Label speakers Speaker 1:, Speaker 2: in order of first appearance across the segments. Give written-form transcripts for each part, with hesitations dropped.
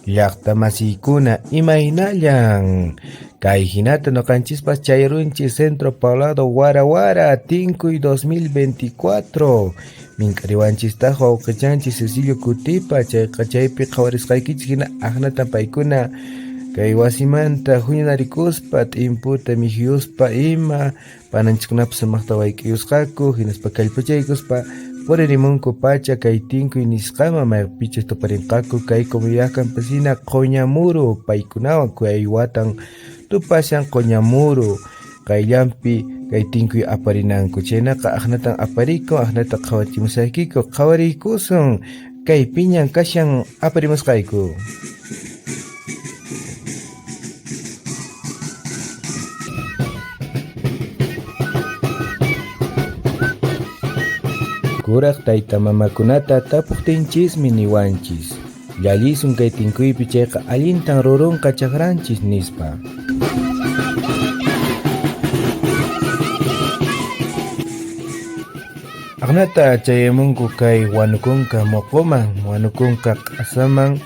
Speaker 1: Llaqta masiykuna imaynallan kay hinata ñuqanchispas chayarunchis Centro Poblado Wara Wara Tinkuy 2024 mink'ariwanchistaq wawqichanchis Cecilio Cutipa chayqa chaypi qhawarisqaykichis hina aqnatan paykuna kay wasimanta huñunarikuspa t'imputa mikhuyuspa ima pananchiskunapas sumaqta wayk'uyusqaku hinaspa kallpachaykuspa puririmunku pacha kay tinkuy nisqaman maypichus tuparinqaku kay comunidad campesina Qoñamuru paykunawan kay watan tupashan Qoñamuru qayllanpi kay tinkuy aparinanku chaynaqa aqnatan aparikun aqnata qhawachimusaykiku qhawariykusun kay piñan kashan aparimusqayku. Kuraq tayta mamakunata tapuqtinchismi niwanchis, llallisun kay tinkuypi chayqa allintan rurunqa chakranchis nispa. Aqnata chayamunku kay Huanucunca moqoman, Huanucunca q'asaman,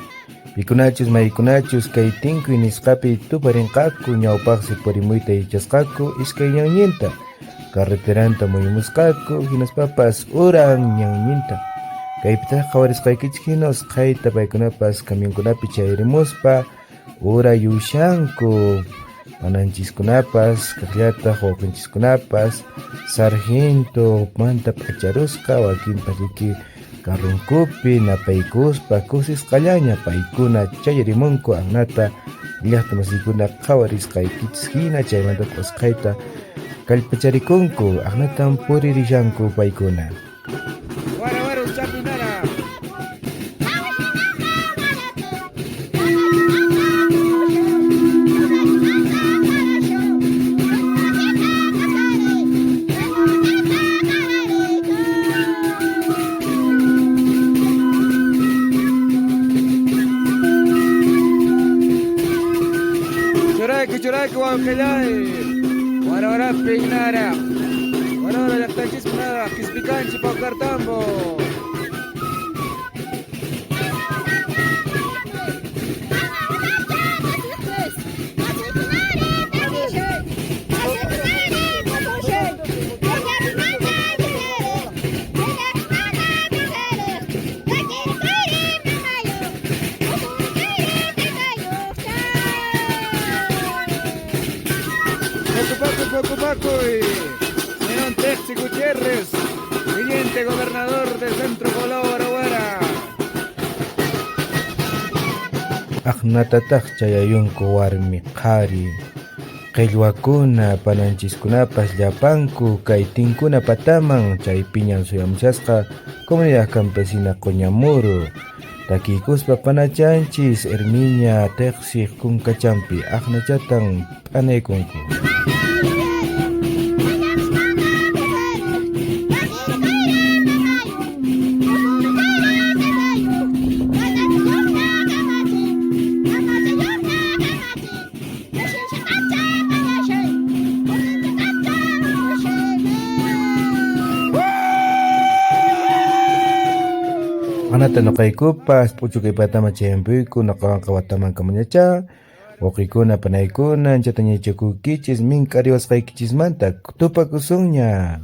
Speaker 1: pikunachus maykunachus kay tinkuy nisqapi tuparinqaku ñawpaqsi purimuyta yachasqaku iskay ñanñinta, carreteranta muyumusqaku hinaspapas uran ñanñinta. Kaypitaq qhawarisqaykichik hina usqhayta paykunapas camionkunapi chayarimuspa urayushanku pananchiskunapas kaqllataq wawqinchiskunapas sargento manta p'acharusqa wakinpas riki carronkupi napaykuspa kusisqallaña paykuna chayarimunku aqnata llaqta masiykuna qhawarisqaykichis hina chaymanta usqhayta kallpacharikunku aqnatan puririshanku paykuna.
Speaker 2: Wara wara chapinara. Churayku churayku wawqillay. Wara wara pinara. Wara wara llaqtanchiskunara qispikanchik Paucartambo. Paco, Paco, Paco, Zenón Texi Gutiérrez, teniente gobernador del Centro Poblado Wara Wara.
Speaker 1: Aqnatataq chayayunku warmi qhari qillwakuna pananchiskunapas llapanku kay tinkuna pataman chaypiñan suyamushasqa comunidad campesina Qoñamuru takiykuspa panachanchis Herminia Teqsiq kunkachampi aqnachatan p'anaykunku. Anata nuqaykupas p'uchukay pataman chayampuyku nuqawanqa wataman kamañachá wawqiykuna panaykuna anchata ñachakuykichis mink'ariwasqaykichismanta tupakusunña.